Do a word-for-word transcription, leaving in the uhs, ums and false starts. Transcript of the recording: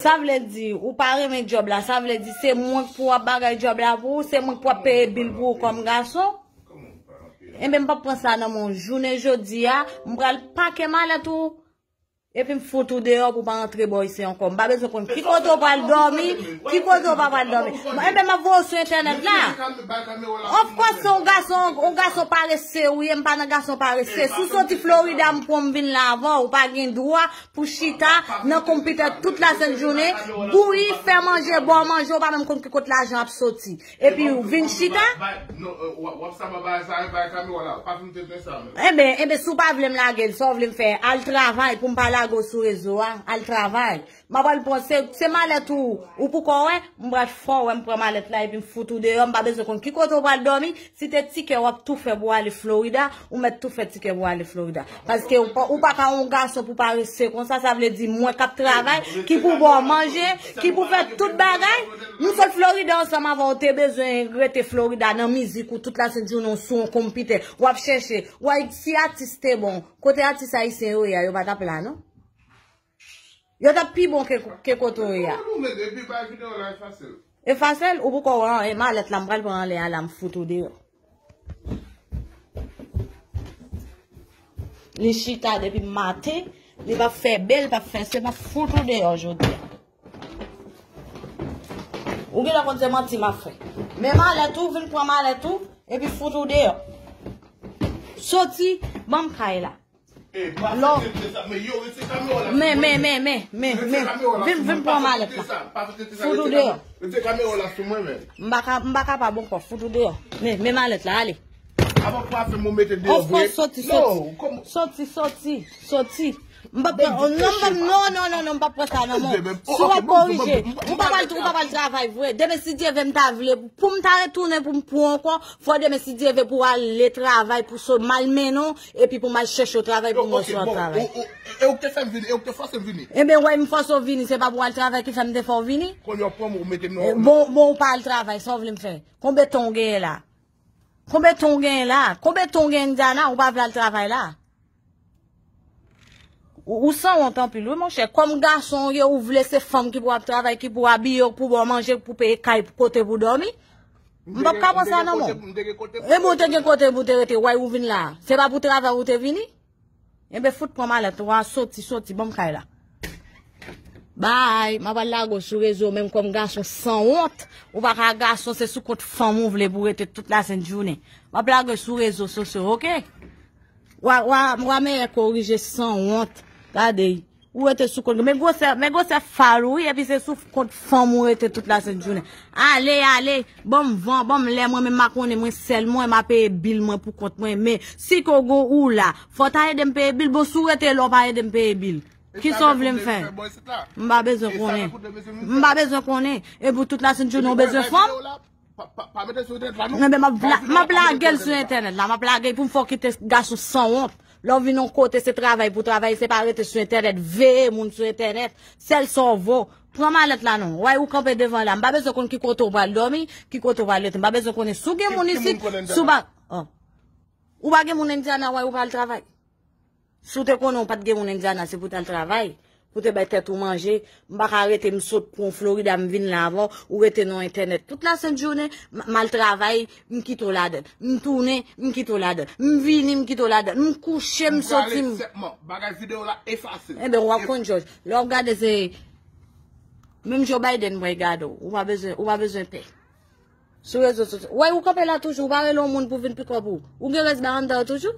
Sa vle di, ou pa renmen djòb la, sa vle di se mwen k pou ap bagay djòb la pou ou, se mwen k pou ap peye bil pou ou kòm gason. Enben, m p ap pran sa nan men w jounen jodi a, m pral pake malèt ou, epi m fout ou deyò pou w pa antre bò isi ankò. M pa bezwen konn ki kote w pral dòmi, ki kote w pa pral dòmi. Enben, m ap voye w sou entènèt la. Of course, se yon gason, yon gason parese ou ye, m pa nan gason parese. Si w soti Florida, m pran m vin la avè w, ou pa gen dwa pou chita nan konpitè tout lasent jounen, bouyi, fè manje, ba w manje, ou pa menm konn ki kot lajan ap soti. Epi w vin chita. Enben, enben, si w pa vle m lage l, sa w vle m fè? Al travay pou m pa lage w sou rezo a. Al travay. M ap al pran, se, se malèt ou, ou poko wè, m pral fè w wè m pran malèt la epi m fout ou deyò, m pa bezwen konn ki kote w pral dòmi, si te tikè w ap tou fè pou w ale Florida, ou mèt tou fè tikè pou w ale Florida. Paske ou pa, ou pa ka yon gason pou parese konsa, sa vle di mwen k ap travay, ki pou ba w manje, ki pou fè tout bagay. M sot Florida ansanm avè w, te bezwen rete Florida nan mizik ou tout lasent jounen w sou yon konpitè, w ap chèche, w a si atis te bon, kote atis ayisyen yo ye a, yo pa t ap la non. Yo t ap pi bon ke, ke kote w ye a. Efase l? Ou poko wè anyen, malèt la, m pral pran anlè a la, m fout ou deyò. Li chita depi maten, li p ap fè bèl, p ap fè se, m ap fout ou deyò jodi a. Ou genlè konn se manti m ap fè. Men malèt ou, vin pran malèt ou, epi fout ou deyò. Soti, ban m kay la. Lò. Men, men, men, men, men, men. Vin, vin pran malèt la. Fout ou deyò. M pa ka, m pa kapab ankò. Fout ou deyò. Men, men malèt la, ale. Of course, soti, soti. Soti, soti, soti. M pa pran, non, m pa, non, non, non, non, m pa pran sa nan men w. Si w ap korije, ou pa pral, ou pa pral travay vre. Demen, si Dye vle, m ta vle, pou m ta retounen, pou m pran w ankò, fò demen, si Dye vle, pou w ale travay, pou so malmennen w, epi pou m al chèche w travay pou m wè si w ap travay. E ou k te fè m vini, e ou k te fòse m vini. Enben, wè, m fòse w vini, se pa pou w al travay ki fè m te fè w vini. Kounye a w pran m, ou mete m nan. Bon, bon, ou pa al travay, sa w vle m fè? Konbyen tan w genyen la? Konbyen tan w genyen la? Konbyen tan w genyen Indiana, ou pa vle al travay la? Ou, ou sanwont anpil, wi, monchè. Kòm gason w ye, ou vle se fanm ki pou ap travay, ki pou abiye w, pou ba w manje, pou peye kay, pou kote pou dòmi. M p ap ka pran sa nan men w. Ebyen, ou te gen kote pou te rete, wè ou vin la. Se pa pou travay ou te vini? Enben, fout pran malèt ou a, soti, soti, ban m kay la. Bay, m ap al lage w sou rezo, menm kòm gason sanwont. Ou pa ka gason, se sou kont fanm ou vle pou rete tout lasent jounen. M ap lage w sou rezo sosyo, oke? Wa, wa, wa mèyè korije sanwont. Gade, ou rete sou kont. Men gwosè, men gwosè fal ou, wi, epi se sou kont fanm ou rete tout lasent jounen. Ale, ale, ban m van, ban m lè, mwen menm m a konnen mwen sèl mwen, m a peye bil mwen pou kont mwen. Men, si ke w gon ou la, fò w ta ede m peye bil, bon, si w rete la, w pa ede m peye bil. Kisa w vle m fè? M pa bezwen konnen. M pa bezwen konnen. E pou tout lasent jounen, w bezwen fanm? Pa, pa, pa mete sou entènèt la, non. Enben, m ap la, m ap lage l sou entènèt la. M ap lage l pou m fè w kite gason sanwont. Lè w vin yon kote, se travay pou travay, se pa rete sou entènèt, veye moun sou entènèt. Sèl sa w vo. Pran malèt la non. Wè ou kanpe devan la. M pa bezwen konn ki kote w pral dòmi, ki kote w pral rete. M pa bezwen konnen si w gen moun isit, si w pa, oh. Ou pa gen moun Indiana, wè ou pral travay. Si w te konnen w pa t gen moun Indiana, se pou w t al travay, pou w te bay tèt ou manje. M pa ka rete, m sot pran w Florida, m vin la avè w, ou rete nan entènèt tout lasent jounen, m, m al travay, m kite w ladan. M tounen, m kite w ladan. M vini, m kite w ladan. M kouche, m soti, m. Bagay videyo la efase. Enben, w ap konn jòj. Lè w ap gade, se menm Joe Biden mwen gade w. Ou pa bezwen, ou pa bezwen pè. Sou rezo sosyo. Wè, ou kanpe la toujou, ou pa rele yon moun pou vin pikòp ou. Ou gen rès ba anndan toujou?